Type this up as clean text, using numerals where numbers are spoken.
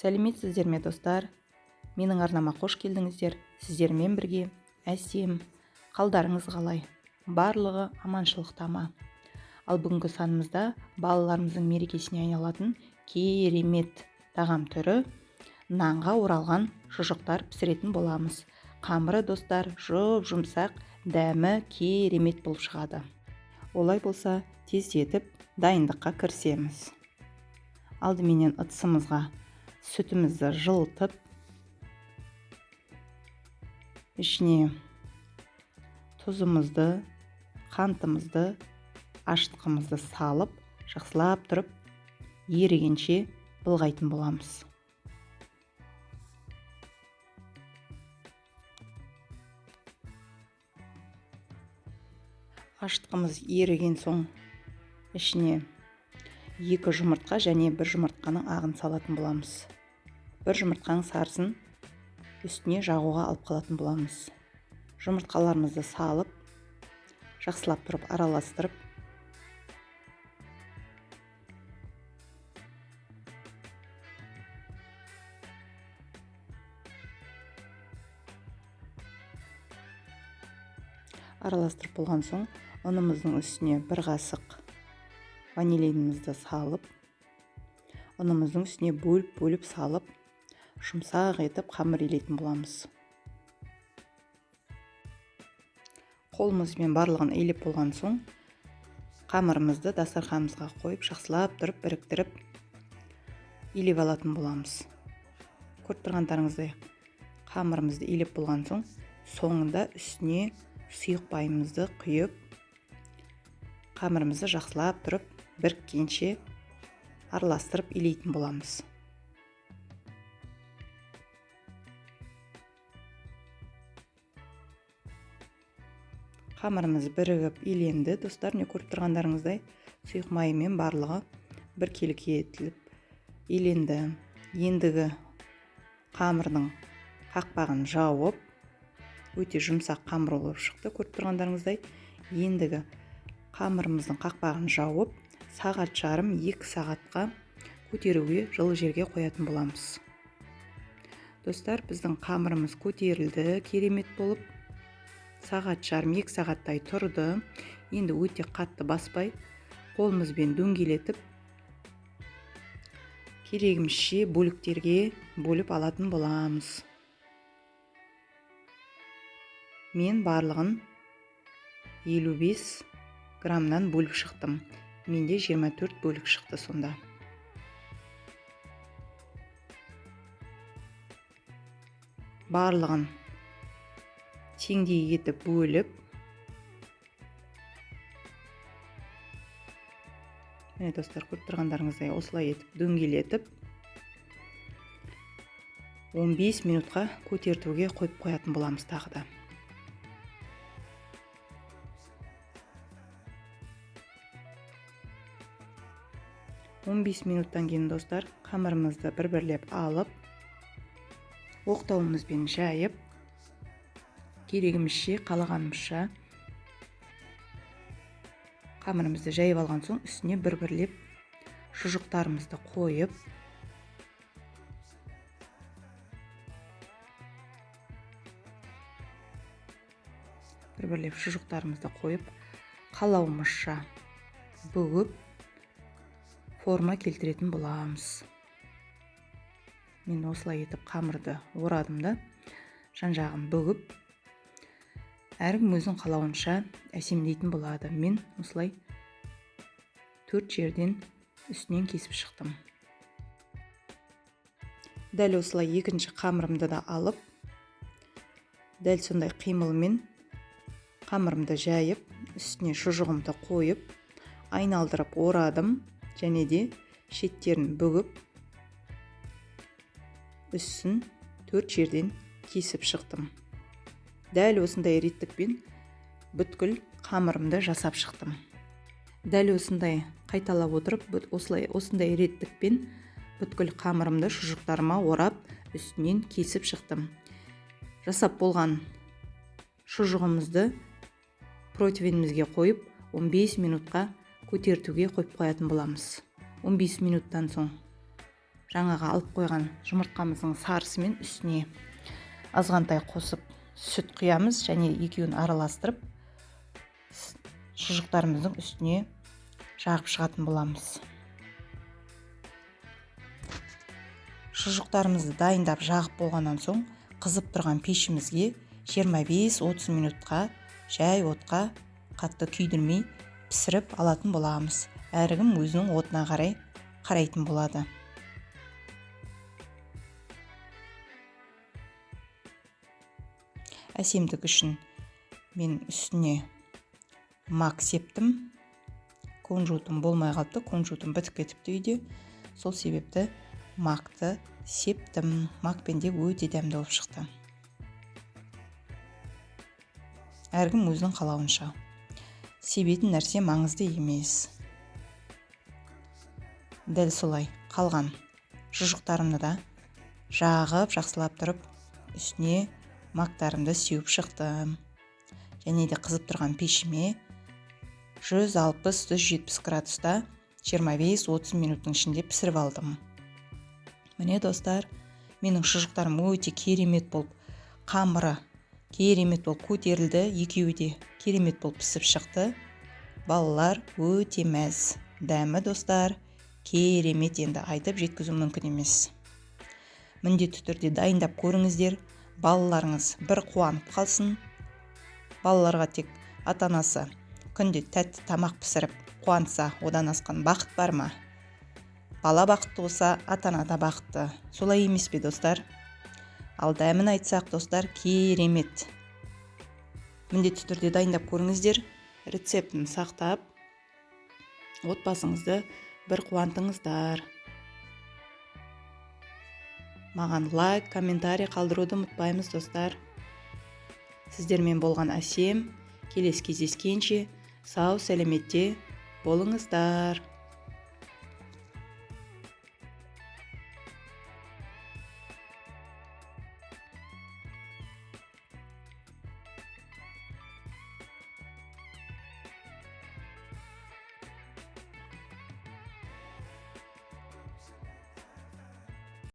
Сәлеметсіздер ме, достар? Менің арнама қош келдіңіздер. Сіздермен бірге Әсем. Қалдарыңыз қалай? Барлығы аманшылықта ма? Ал бүгінгі санымызда балаларымыздың мерекесіне айналатын керемет тағам түрі нанға оралған шұжықтар пісіретін боламыз. Қамыры, достар, жұп-жұмсақ, дәмі керемет болып шығады. Олай болса, тездетіп дайындыққа кірісеміз. Алдыменен ыдысымызға сүтімізді жылытып, ішіне тұзымызды, қантымызды, ашытқымызды салып, жақсылап тұрып ерігенше былғайтын боламыз. Ашытқымыз еріген соң ішіне 2 жұмыртқа және 1 жұмыртқаның ағын салатын боламыз. 1 жұмыртқаның сарысын үстіне жағуға алып қалатын боламыз. Жұмыртқаларымызды салып, жақсылап тұрып араластырып, араластырып болған соң ұнымыздың үстіне 1 қасық ванилинімізді салып, ұнымыздың үстіне бөліп-бөліп салып, жұмсақ етіп қамыр илейтін боламыз. Қолымызбен барлығын илеп болған соң қамырымызды дастарханымызға қойып, жақсылап тұрып біріктіріп илеп алатын боламыз. Көріп тұрғандарыңыздай қамырымызды илеп болған соң соңында үстіне сұйық майымызды құйып, қамырымызды жақсылап тұрып біріккенше араластырып илейтін боламыз. Қамырымыз бірігіп иленді, достар. Міне көріп тұрғандарыңыздай сұйық майымен барлығы біркелкі етіліп иленді. Ендігі қамырдың қақпағын жауып, өте жұмсақ қамыр болып шықты, көріп тұрғандарыңыздай. Ендігі қамырымыздың қақпағын жауып, сағат жарым, екі сағатқа көтеруге жылы жерге қоятын боламыз. Достар, біздің қамырымыз көтерілді, керемет болып. Сағат жарым, екі сағаттай тұрды. Енді өте қатты баспай, қолымызбен дөңгелетіп, керегімізше бөліктерге бөліп алатын боламыз. Мен барлығын 55 граммнан бөліп шықтым. Менде 24 бөлік шықты сонда. Барлығын теңдей етіп бөліп, міне достар, көріп тұрғандарыңыздай осылай етіп дөңгелетіп 15 минутқа көтертуге қойып қоятын боламыз тағы да. 15 минуттан кейін, достар, қамырымызды бір-бірлеп алып, оқтауымызбен жайып, керегімізше, қалағанымызша қамырымызды жайып алған соң үстіне бір-бірлеп шұжықтарымызды қойып, бір-бірлеп шұжықтарымызды қойып, қалауымызша бүгіп форма келтіретін боламыз. Мен осылай етіп қамырды орадым да, жан-жағын бүгіп, әркім өзінің қалауынша әсемдейтін болады. Мен осылай 4 жерден үстінен кесіп шықтым. Дәл осылай екінші қамырымды да алып, дәл сондай қимылмен қамырымды жайып, үстіне шұжығымды қойып, айналдырып орадым. Және де шеттерін бүгіп, үстін 4 жерден кесіп шықтым. Дәл осындай реттікпен бүткіл қамырымды жасап шықтым. Дәл осындай қайталап отырып, осылай осындай реттікпен бүткіл қамырымды шұжықтарыма орап, үстінен кесіп шықтым. Жасап болған шұжығымызды противенімізге қойып, 15 минутқа көтертуге қойып қоятын боламыз. 15 минуттан соң Жаңағы алып қойған жұмыртқамыздың сарысымен үстіне азғантай қосып сүт құямыз және екеуін араластырып шұжықтарымыздың үстіне жағып шығатын боламыз. Шұжықтарымызды дайындап жағып болғаннан соң қызып тұрған пешімізге 25-30 минутқа жай отқа қатты күйдірмей пісіріп алатын боламыз. Әркім өзінің отына қарай қарайтын болады. Әсемдік үшін мен үстіне мак септім. Кунжутым болмай қалыпты, кунжутым бітіп кетіпті үйде. Сол себепті макты септім. Макпен де өте дәмді болып шықты. Әркім өзінің қалауынша. Себетін нәрсе маңызды емес. Дәл солай қалған шұжықтарымды да жағып, жақсылап тұрып үстіне мактарымды сеуіп шықтым. Және де қызып тұрған пешіме 160-170 градуста 25-30 минуттың ішінде пісіріп алдым. Міне достар, менің шұжықтарым өте керемет болып, қамыры керемет болып көтерілді, екеуі де керемет болып пісіп шықты. Балалар өте мәз. Дәмі достар керемет, енді айтып жеткізу мүмкін емес. Міндетті түрде дайындап көріңіздер. Балаларыңыз бір қуанып қалсын. Балаларға тек ата-анасы күнде тәтті тамақ пісіріп қуантса, одан асқан бақыт бар ма? Бала бақытты болса, ата-ана да бақытты. Солай емес пе, достар? Ал дәмін айтсақ, достар, керемет. Міндетті түрде дайындап көріңіздер. Рецептін сақтап, отбасыңызды бір қуантыңыздар. Маған лайк, комментарий қалдыруды ұмытпаймыз, достар. Сіздермен болған Әсем. Келесі кездескенше сау сәлеметте болыңыздар.